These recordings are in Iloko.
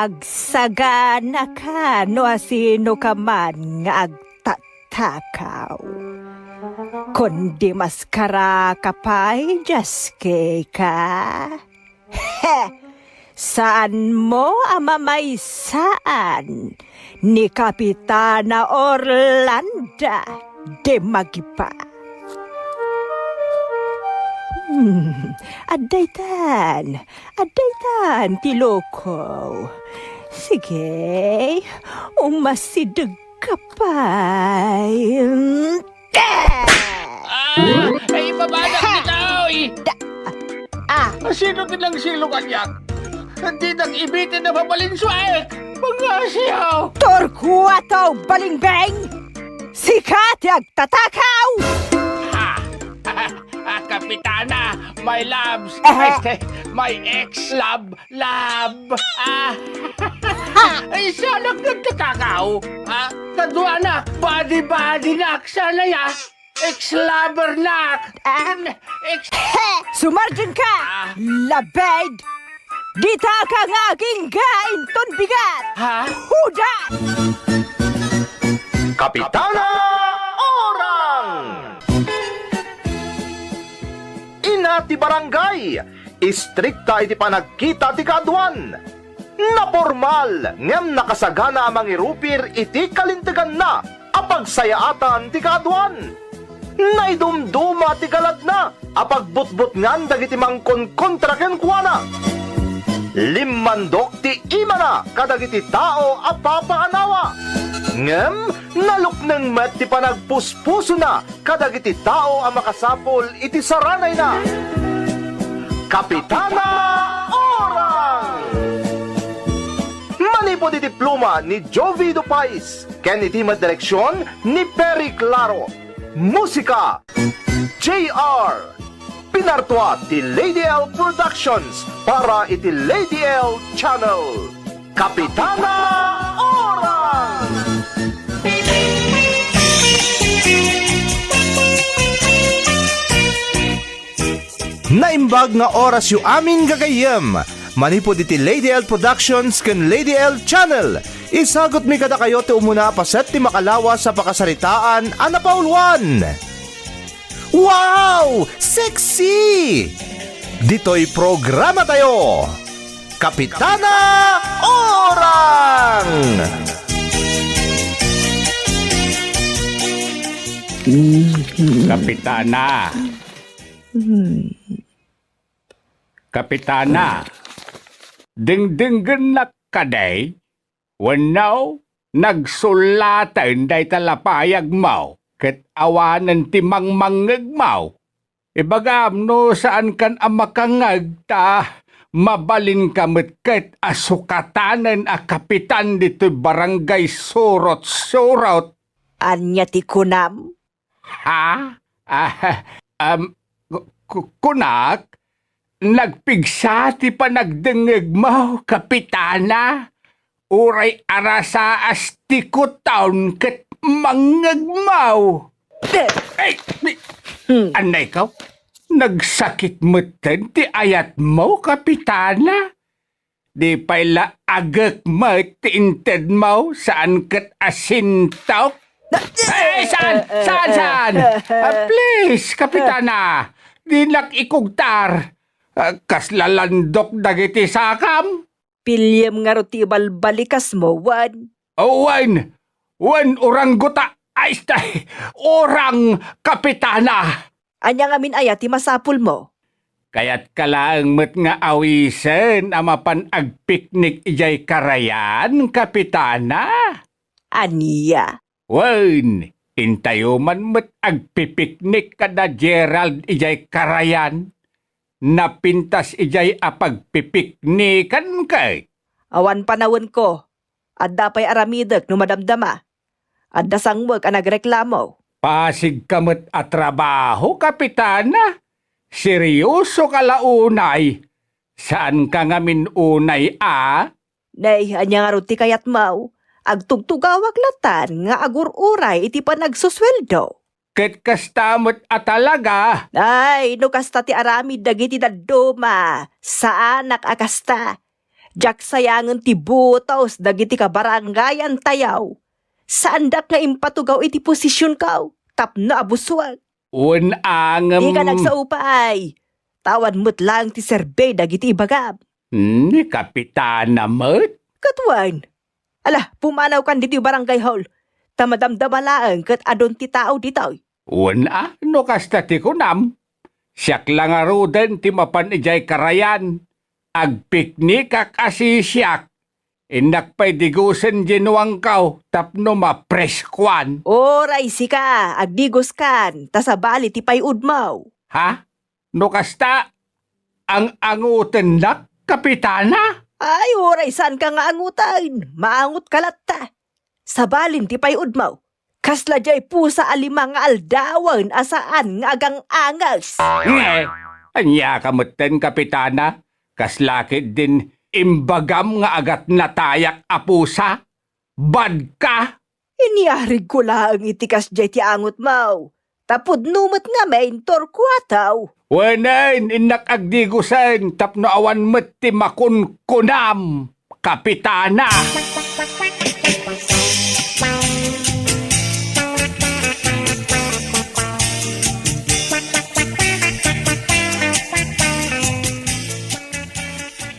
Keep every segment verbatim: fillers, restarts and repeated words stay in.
Agsagana ka no asino ka man nga agtatakaw. Kundi maskaraka pay, Jaskey ka? He! Saanmo a mamaysaan ni Kapitana Orlanda de Magipa. Hmm, addaytan, addaytan ti loko. Sige, umasideg ka pay. Ah! Ay, ibabanak kita, oy! Da-, ah. Sino ti nangsilo kaniak? Dinak ibiti na mabalinsuaek! Mga siyaw! Turkuato, balingbeng! Sika ti agtatakaw! Ah! Ah, Kapitana, my loves, Aha. Este, my ex-love, love, ah, ay, siya nagtatakaw, ah, kaduana, body-body nak, sana ya, ex-lover nak, Ah. Ex- He! Sumardeng ka! Ah. Labed! Dita ka nga agingga inton bigat! Ha? Huda! Kapitana Orang! Ina ti barangay, istrikta iti panagkita ti kaaduan. Napormal ngem nakasagana a mangirupir iti kalinteganna a pagsayaatan ti kaaduan. Naidumduma ti galadna a pagbutbutngan dagiti mangkonkontra kenkuana. Limmandok ti imana kadagiti tao a papaanawa. Ngem nalukneng met ti panagpuspusona kadagiti tao a makasapul iti saranayna. Kapitana Orang! Manipud iti pluma ni Jovi Dupais ken iti met direksion ni Perry Claro. Musika, J R. Pinartua ti Lady L Productions para iti Lady L Channel. Kapitana Orang! Naimbag nga orasyo amin, gagayyem. Manipud iti Lady L Productions ken Lady L Channel, isagutmi kadakayo ti umuna a paset ti makalawas a pakasaritaan a napauluan. Wow! Sexy! Ditoy programatayo, Kapitana Orang! Kapitana. Kapitana. Dengdenggennak kadi? Wenno, nagsullaten dayta lapayagmo ket awanen ti mangmangngegmo? Ibagam no saankan a makangngeg ta mabalinka met ket a sukatanen a kapitan ditoy barangay Surot-surot. Ania ti kunam? Ha? Ah, um, ku-, ku-, kunak, nagpigsa ti panagdengngegmo, Kapitana. Uray arasaas ti kuton ket mangngegmo. Ay, mi-, Hmm. Anay ka? Nagsakit metten ti ayatmo, Kapitana. Di pay la agek met ti intedmo, saan ket asintok? Eh, saan? Saan, saan? Ah, please, Kapitana, dinak ikugtar. Ah, kasla landok dagiti sakam. Piliem ngarud ti ibalbalikasmo, wen? Oh, wen. Wen, urangguta. Ay, stay. Orang, Kapitana. Ania ngamin aya ti masapulmo? Kayatka laeng met nga awisen a mapan agpiknik idiay karayan, Kapitana? Ania? Wen, intayo man met agpipiknik kada Gerald idiay karayan. Napintas idiay a pagpipiknikan ket. Awan panawenko. Adda pay aramidek no madamdama. Adda sangwek a nagreklamo. Pasigka met a trabaho, Kapitana. Seriosoka la unay. Saanka ngamin unay a? Nay, ania ngarud ti kayatmo? Agtugtugawak latan nga agur-uray iti panagsusueldo. Ket kasta met a talaga. Ay, no kasta ti aramid dagiti dadduma, saanak a kasta. Diak sayangen ti butos dagiti kabarangayantayo. Saandak nga impatugaw iti posisionko tapno abusuek. Wen a, ngem Dika nagsao pay. Ta awan met laeng ti serbi dagiti ibagam. Ni Kapitana met? Ket wen. Ala, pumanawkan ditoy barangay hall. Ta madamdama laeng ket adun ti tao ditoy. Wen a, no kasta ti kunam. Siak la ngaruden ti mapan idiay karayan. Agpiknikak a sisiak. Innak pay digusen diay nuangko tapno mapreskuan. Uray sika, agdiguskan, ta sabali ti pay-udmo. Ha? No kasta, ang-angutennak, Kapitana? Ay, uray saanka nga anguten. Maangotka latta. Sabalin ti pay-udmo. Kasla diay pusa a lima nga aldawen a saan nga agang-anges. Nge, ania ka metten, Kapitana? Kasla ketdin imbagam nga agatnatayak a pusa? Badka! Inyarigko laeng iti kasdiay ti angotmo. Ta pudno met ngamin, Torcuato. Wenen, innak agdigusen tapno awan met ti makunkunam, Kapitana.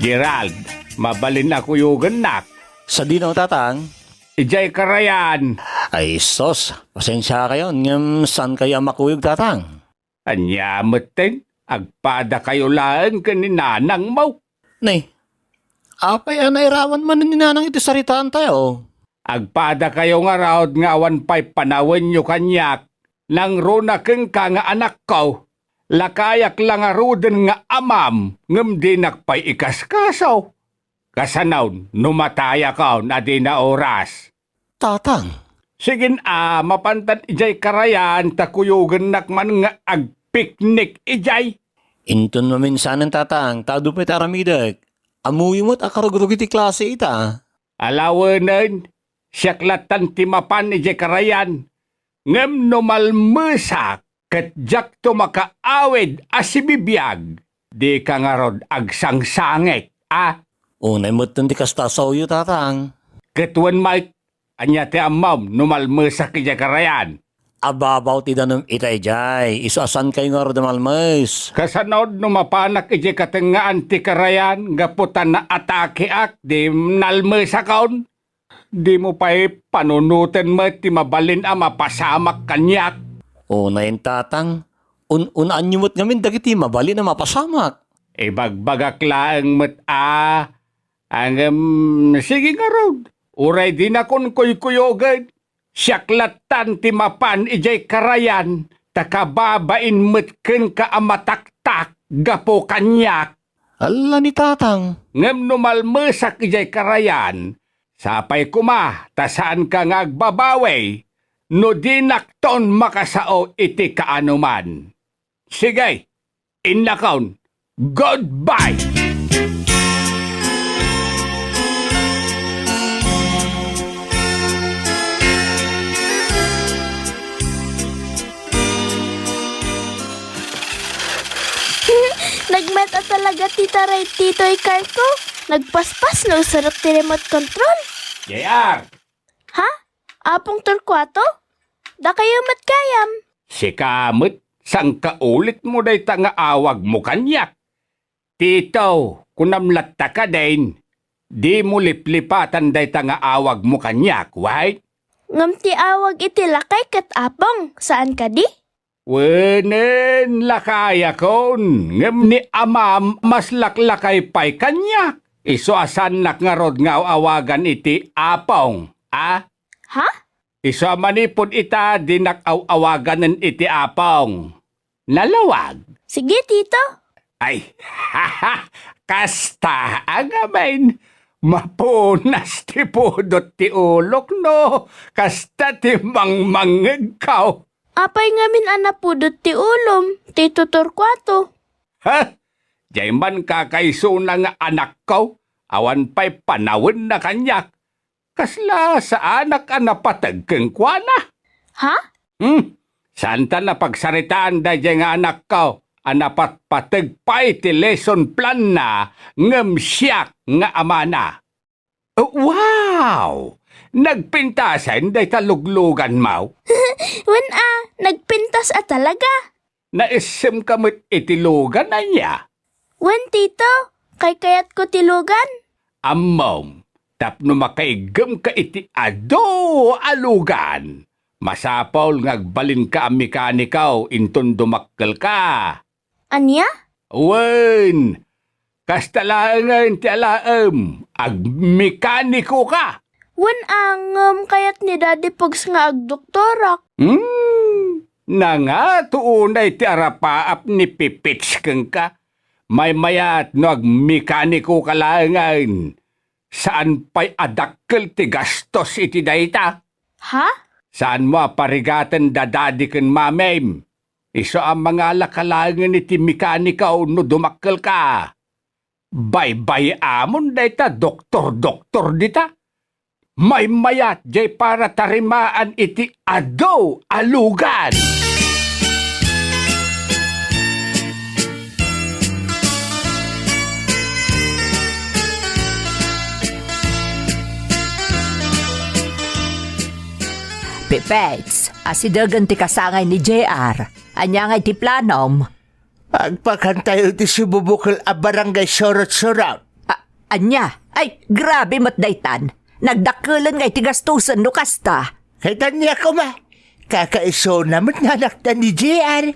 Gerald, mabalin a kuyogennak. Sadino, Tatang? Idiay karayan. Ay, sus, pasensiakayon, ngem saankayo a makuyog, Tatang? Ania metten, agpadakayo laeng ken ni nanangmo. Nay, apay a nairawan manen ni nanang iti saritaantayo? Agpadakayo ngarud nga awan pay panawenyo kaniak, nangruna kenka nga anakko. Lakayak la ngaruden nga amam, ngem dinak pay ikaskaso. Kasanon, no matayakon a dina oras. Tatang. Sige a, mapantan idiay karayan ta kuyogennak man nga agpiknik idiay. Inton maminsanen, Tatang, ta adu pay ti aramidek. Ammoyo met a karugrugi ti klase ita. Ala wenen, siak lattan ti mapan idiay karayan. Ngem no malmesak, ket diakto makaawid a sibibiag, dika ngarud agsangsangit, a? Unay metten ti kasta a saoyo, Tatang. Ket wen, Mike, ania ti ammom no malmesak idiay karayan? Ababaw ti danum ita idiay, isu a saankayo ngarud a malmes. Kasanod no mapanak idiay katengngaan ti karayan gapu ta naatakeak, di nalmesakon? Dimo pay panunoten met ti mabalin a mapasamak kaniak. Unayen, Tatang, un-unaanyo met ngamin dagiti mabalin a mapasamak. Ibagbagak laeng met a, ngem, sige ngarud, uray dinakon kuykuyogen, siak lattan ti mapan idiay karayan, ta kababain met kenka a mataktak gapu kaniak. Ala ni Tatang. Ngem no malmesak idiay karayan, sapay koma ta saanka nga agbabawi no dinakton makasao iti kaanoman. Sige, innakon. Goodbye! Nagmata talaga ti taray ditoy karko. Nagpaspas no isurok ti remote control. J R! Ha? Apong Torcuato? Dakayo met gayam. Sika met, sangkaulitmo dayta nga awagmo kaniak. Tito, kunam latta kadin, dimo liplipatan dayta nga awagmo kaniak, wen? Ngem ti awag iti lakay ket apong, saan kadi? Wenen, lakayakon, ngem ni amam maslaklakay pay kaniak. Isu a saannak ngarud nga aw-awagan iti apong, a? Ha? Isu a manipud ita, dinak aw-awaganen iti apong. Nalawag. Sige, tito. Ay, kasta a ngamin, mapunas ti pudot ti ulok no kasta ti mangmangngegko. Apay ngamin a napudot ti ulom, Tito Torcuato? Ha? Diay man kakaisuna nga anakko, awan pay panawenna kaniak. Kasla saanak a napateg kenkuana. Ha? Hmm, saanta a pagsaritaan daydiay nga anakko. a napatpateg pay ti lesson planna ngem siak nga amana. Wow! Nagpintasen dayta lugluganmo? Wen a, nagpintas a talaga. Naissemka met iti lugan, ania? Wen, Tito, kaykayatko ti lugan. Ammom, tapno makaiggemka iti adu a lugan, masapul nga agbalinka a mekaniko inton dumakkelka. Ania? Wen, kasta laengen ti alaem, agmekanikoka. Wen a, ngem kayat ni Daddy Pogs nga agdoktorak. Hmm, nangato unay ti arapaap ni Pipits kenka. Maymayat no agmekanikoka laengen. Saan pay a dakkel ti gastos iti dayta. Ha? Saanmo a parigaten da Daddy ken Mamim. Isu a mangalaka laengen iti mekaniko no dumakkelka. Baybay-amon dayta doktor-doktor dita. Maymayat jay para tarimaan iti adu a lugan. Pipets, asidegen ti kasangay ni J R. Ania ngay ti planom? Agpakantayo iti sibubukel a barangay surot-surot. A-, ania? Ay, grabe met daytan. Nagdakkelen ngay ti gastusen no kasta. Kayat ania koma? Kakaisuna met nga anakta ni J R.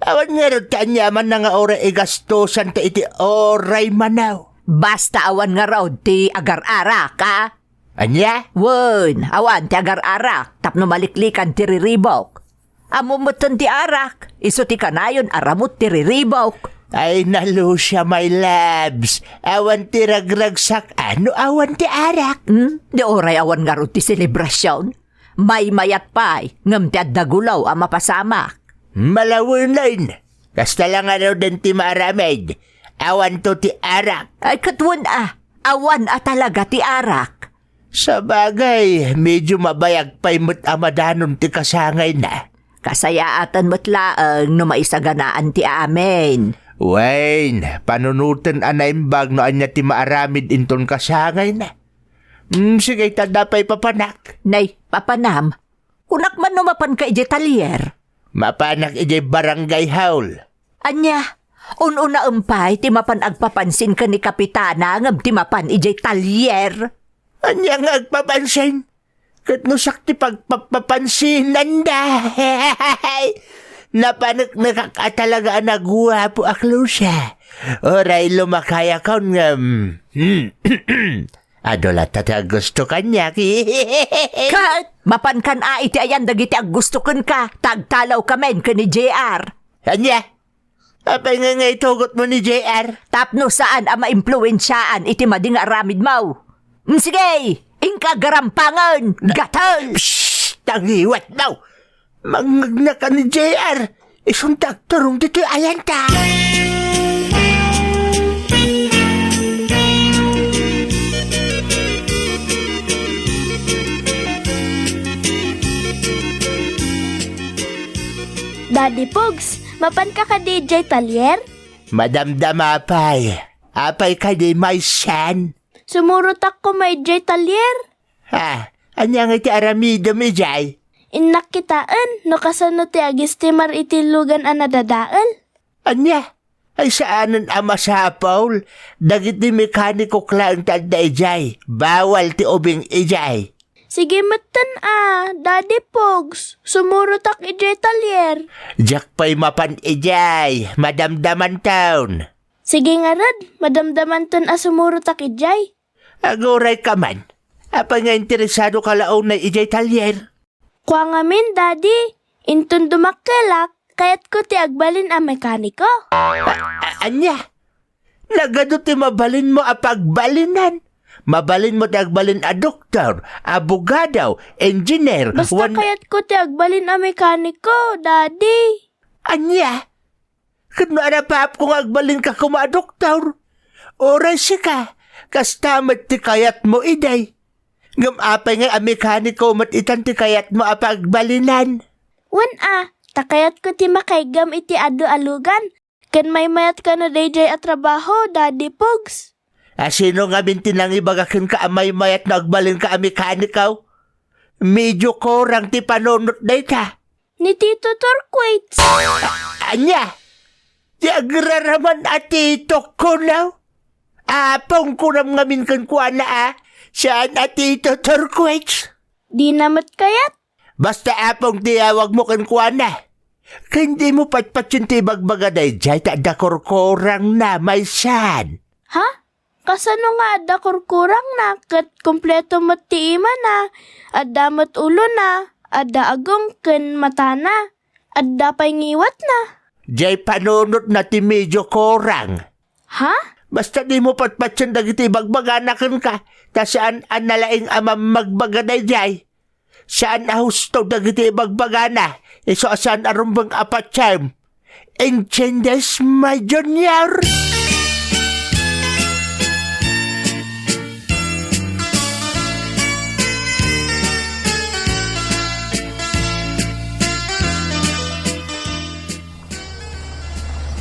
Awan ngarud ti aniamanna nga uray igastusanta iti uray manaw. Basta awan ngarud ti agar-arak, a? Ania? Wen, awan ti agar-arak tapno maliklikan ti riribuk. Ammom metten ti arak, isu ti kanayon a ramut ti riribuk. Ay, nalusia, my loves. Awan ti ragragsak, a, no awan ti arak. Hmm? Di uray awan ngarud ti selebrasion. Maymayat pay, ngem ti adda gulo a mapasamak. Malawenen. Kasta la ngaruden ti maaramid. Awanto ti arak. Ay, ket wen a, awan a talaga ti arak. Sabagay, medyo mabayag pay met a madanon ti kasangayna. Kasayaatan met laeng no maisaganaan ti amin. Wen, panunoten a naimbag no ania ti maaramid inton kasangayna. Hmm, sige, ta adda pay papanak. Nay, papanam, kunak man no mapanka idiay talyer? Mapanak idiay barangay hall. Ania? Un-unaem pay ti mapan agpapansin ken ni Kapitana ngem ti mapan idiay talyer. Ania nga agpapansin? Ket no siak ti pagpapapansinanda. Napaneknekak a talaga a naguapo a Lucia. Uray lumakayakon ngem. Adu latta ti aggusto kaniak. Ket, mapankan a iti ayan dagiti aggusto kenka, ta agtalawkamin ken ni J R. Ania? Apay nga nga itugotmo ni J R? Tapno saan a maimpluensiaan iti madi nga aramidmo. Mm, sige, inka garampangen, gatel! Psst! Tangiwatmo! Mangngegna ka ni J R. Isunta agturong ditoy ayanta. Daddy Pogs, mapanka kadi idiay talyer? Madamdama pay. Apay kadi maysan? Sumurotak koma idiay talyer. Ha? Ania nga iti aramidem idiay? Innak kitaen no kasano ti agistimar iti lugan a nadadael. Ania? Ay saanen a masapul. Dagiti mekaniko laeng ti adda idiay. Bawal ti ubing idiay. Sige metten a, Daddy Pogs. Sumurotak idiay talyer. Diak pay mapan idiay. Madamdamanton. Sige ngarud, madamdamanton a sumurotak idiay. Agurayka man. Apay nga interesado ka la unay idiay talyer? Kua ngamin, Daddy, inton dumakkelak, kayatko ti agbalin a mekaniko. A-, a-, ania? Nagadu ti mabalinmo a pagbalinan. Mabalinmo ti agbalin a doktor, abogado, engineer, basta wan- kayatko ti agbalin a mekaniko, Daddy. Ania? Ket no arapaapko nga agbalinka koma a doktor, uray sika, kasta met ti kayatmo idi. Ngem apay ngay a mekaniko met itan ti kayatmo a pagbalinan? Wen a, ta kayatko ti makaiggem iti adu a lugan, Ken maymayat kano daydiay a trabaho, Daddy Pogs? A sino ngamin ti nangibaga kenka a maymayat no agbalinka a mekaniko? Medyo kurang ti panunot dayta. Ni Tito Turquets. Ania? Ti agraraman a tito kuno? Apong kunam ngamin kenkuana a, saan a Tito Turquets? Dina met kayat? Basta apong ti awagmo kenkuana. Ken dimo patpatien ti ibagbaga daydiay ta adda kurkurangna, maysan. Ha? Kasano nga adda kurkurangna ket kompleto met ti imana? Adda met ulona, adda agong ken matana. Adda pay ngiwatna. Diay panunotna ti medyo kurang. Ha? Basta dimo patpatien dagiti ibagbagana kenka, ta saan a nalaing a mammagbaga daydiay. Saan a husto dagiti ibagbagana, isu a saan a rumbeng a patiem. Entiendes, my junior?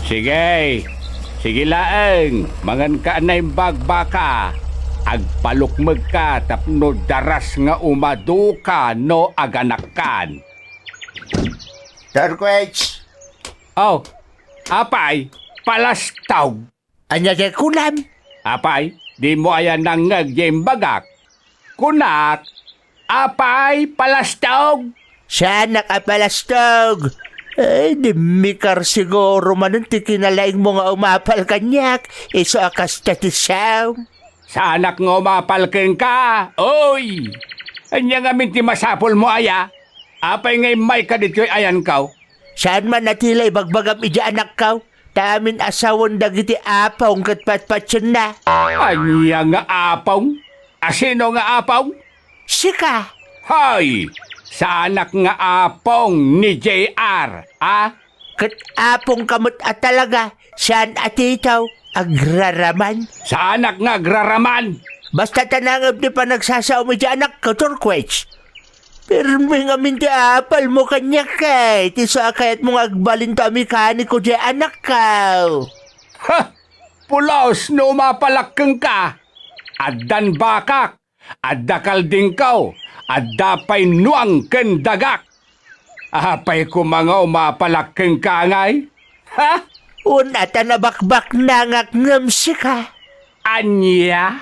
Sige, sige laeng, manganka a naimbag baka. Agpalukmegka tapno daras nga umaduka no aganakkan. Turquets! Oh, apay, palastog! Ania ti kunam? Apay, dimo aya nangngeg ti imbagak? Kunak, apay, palastog! Saanak a palastog! Ay, dimmikar siguro manen ti kinalaingmo nga umapal kaniak, isu a kasta ti siam. Saanak nga umapal kenka, oy! Ania ngamin ti masapulmo aya? Apay nga immayka ditoy ayanko? Saan man a ti la ibagbagam idiay anakko, ta amin a sawen dagiti apong ket patpatienna. Ania nga apong? A sino nga apong? Sika. Hay! Saanak nga apong ni J R, a? Ket apongka met a talaga, saan a tito, agraraman. Saanak nga agraraman? Basta ta nangngegmo ti panagsasaom idiay anakko, Turquets. Pirmi ngamin ti apalmo kaniak, ket isu a kayatmo nga agbalinto a mekaniko diay anakko. Ha! Pulos no umapalak kenka! Addan bakak, adda kaldingko, adda pay nuang ken dagak. Apay koma nga umapalak kenka ngay? Ha? Wen a ta nabakbaknangak ngem sika. Ania?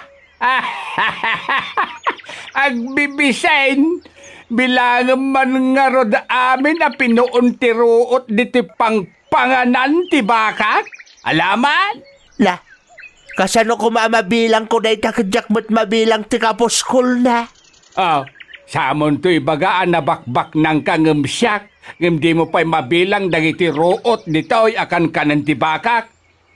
Agbibisen, bilangem man ngarud amin a pinuon ti ruot ditoy pangpanganan ti bakak? Alaman? La, kasano koma a mabilangko dayta ket diak met mabilang ti kapuskolna? Ah, samonto ibaga a nabakbaknangka ngem siak, ngem dimo pay mabilang dagiti ruot ditoy a kankanen ti bakak?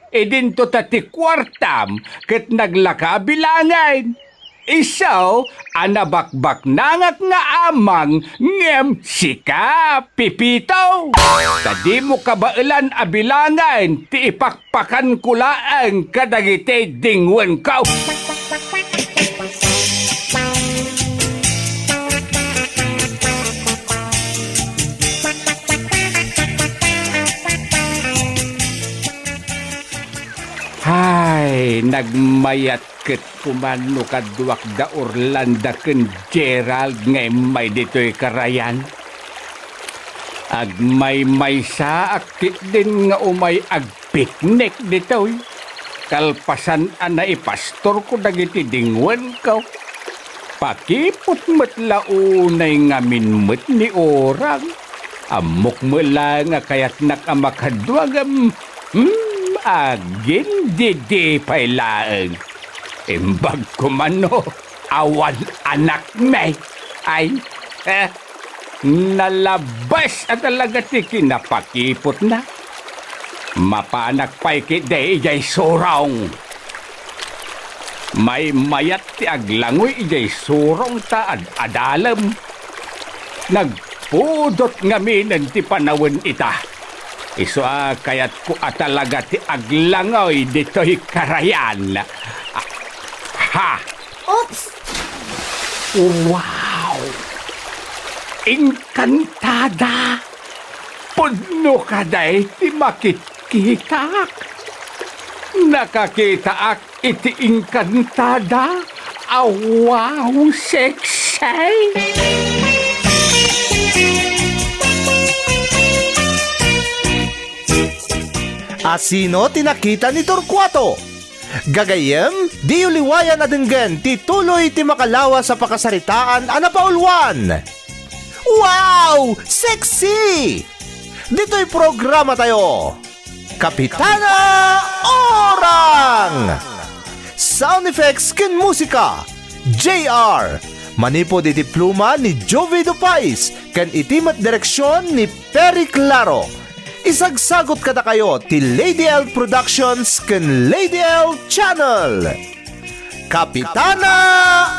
Idinto ta ti kuartam ket naglaka a bilangen. Isu a nabakbaknangak nga amang ngem sika, Pipito. Ta dimo kabaelan a bilangen ti ipakpakanko laeng kadagiti dingwenko. Hay, nagmayat ket kuman no kaduak da Orlando ken Gerald nga immay ditoy karayan. Agmaymaysaak ketdin nga umay agpiknik ditoy. Kalpasan a naipastorko dagiti dingwenko, pakipot met la unay ngamin met ni Orang. Ammok met laeng a kayatnak a makadua ngem, hmm, agindidi pay laeng. Imbag koma no awan anakmi. Ay, eh, nalabas a talaga ti kinapakipotna. Mapanak pay ketdi idiay surong. Maymayat ti aglangoy idiay surong ta ad-adalem. Nagpudot ngaminen ti panawen ita. Isu a kayatko a talaga ti aglangoy ditoy karayan. Ha! Oops! Wow! Enkantada! Pudno kadi ti makit Kitak, nakakitaak iti inkantada a wow sexy. Asino ti nakita ni Torcuato? Gagayyem, diyo liwayan a denggen ti tuloy ti makalawas a pakasaritaan a napauluan. Wow! Sexy! Ditoy programa tayo, Kapitana Orang! Sound effects ken musika, J R. Manipud iti pluma ni Jovie Dupais ken iti met direksion ni Perry Claro. Isagsagot kadakayo ti Lady L Productions ken Lady L Channel. Kapitana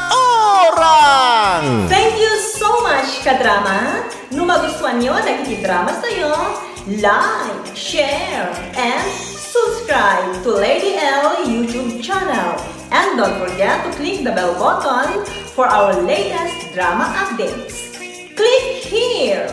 Orang! Thank you so much, kadrama! No magustuanyo dagiti dramas tayo, like, share, and subscribe to Lady L YouTube channel. And don't forget to click the bell button for our latest drama updates. Click here!